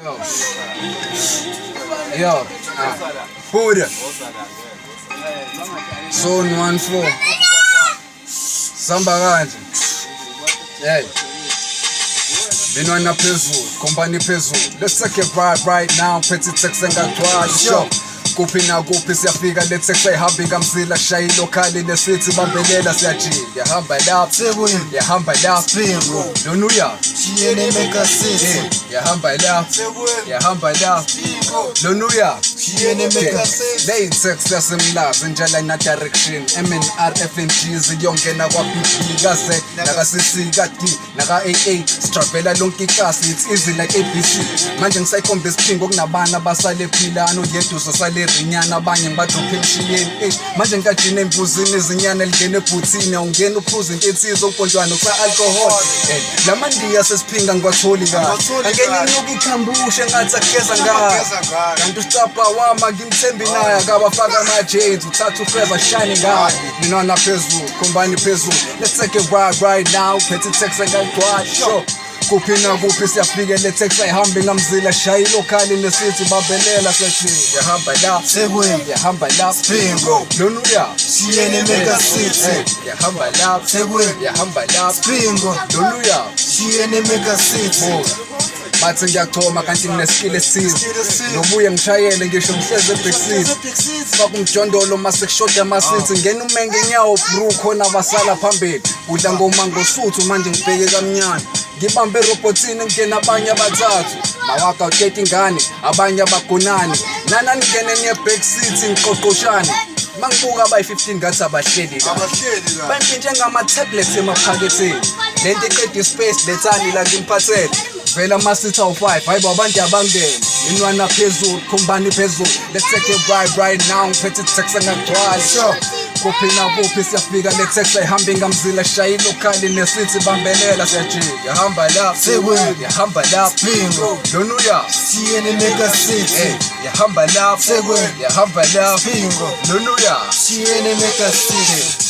Yo. Yo. Buddha. Zone 14. Samba kanje. Hey. Minwana phezulu, company phezulu. Let's take a ride right now. Phethe taxi engagcwali. Sure. Kuphi na kuphi siyafika le taxi ayihambi ngamzila shayi lokhali nesithi bambelela siyajika. Yahamba lapha, Sekwini. yahamba lapha. Spingo. Lona uya. Shiyene Mega City. Yahamba la, yahamba la. Lona uya. Shiyene Mega City. Le taxi yasemlazi njala ina direction M N R F N G ziyongena kwa B B ka Z naka C C ka D naka A A sijabela lonke ikasi, it's easy like ABC. Manje ngisayikhombisa isiphingo kunabana abasale philana uyedwa usasale rinyana abanye ngibadrophe emshiyeni. Eish, manje ngikajina embuzini izinyana elingena ebhuthini awungena uphuze into ethize umpontwana usa alcohol. Lamandiya sesiphinga ngiwatholi kahle. Angiwatholi Angena kahle. inuka ikhambushe ngathi akugeza ngayo. Akugeza ngayo. Kanti usicapha wama ngimthembi naye akabafaka ama-jeans uthatha ufeza shine ngayo. Minwana phezulu, khombani phezulu. Let's take a ride right now. Phethe i-taxi engagcwali. Sure. Kuphi na kuphi siyafika le taxi ayihambi ngamzila shayi lokhali nesithi bambelela sethi yahamba la, Sekwini. yahamba la. Spingo. Lona uya. Shiyene Mega City. Yahamba la, Sekwini. yahamba la. Spingo. Lona uya. Shiyene Mega City. Bathi ngiyachoma kanti ngineskill esithize. Nobuye ngishayele ngisho ngihlezi ebackseat. Faka umjondolo mase kushoda amasithi ngena umenge inyawo bru khona abasala phambili. Udla ngoma ngosuthu manje ngibheke kamnyana. Ngibambe erobotini ngena abanye abathathu. Mawaka uthethe ingane abanye abagonani. Nana ningene niye backseat ngiqoqoshane. Mangibuka abayi-15 ngathi abahleli kahle. Abahleli kahle. Bampintshe ngama-tablets emaphaketheni. Lento iqeda ispace lethani la ngimphathele. Vela ama-seat awu-5 hayi bo abantu abangene. Minwana phezulu, khombani phezulu. Let's take a ride right now ngiphethe i-taxi engagcwali. Sure. Kuphi na kuphi siyafika le taxi ayihambi ngamzila shayi lokhali nesithi bambelela siyajika. Yahamba la, Sekwini. yahamba la. Spingo. Lona uya. Shiyene Mega City. Hey, yahamba la, Sekwini. yahamba la. Spingo. Lona uya. Shiyene Mega City.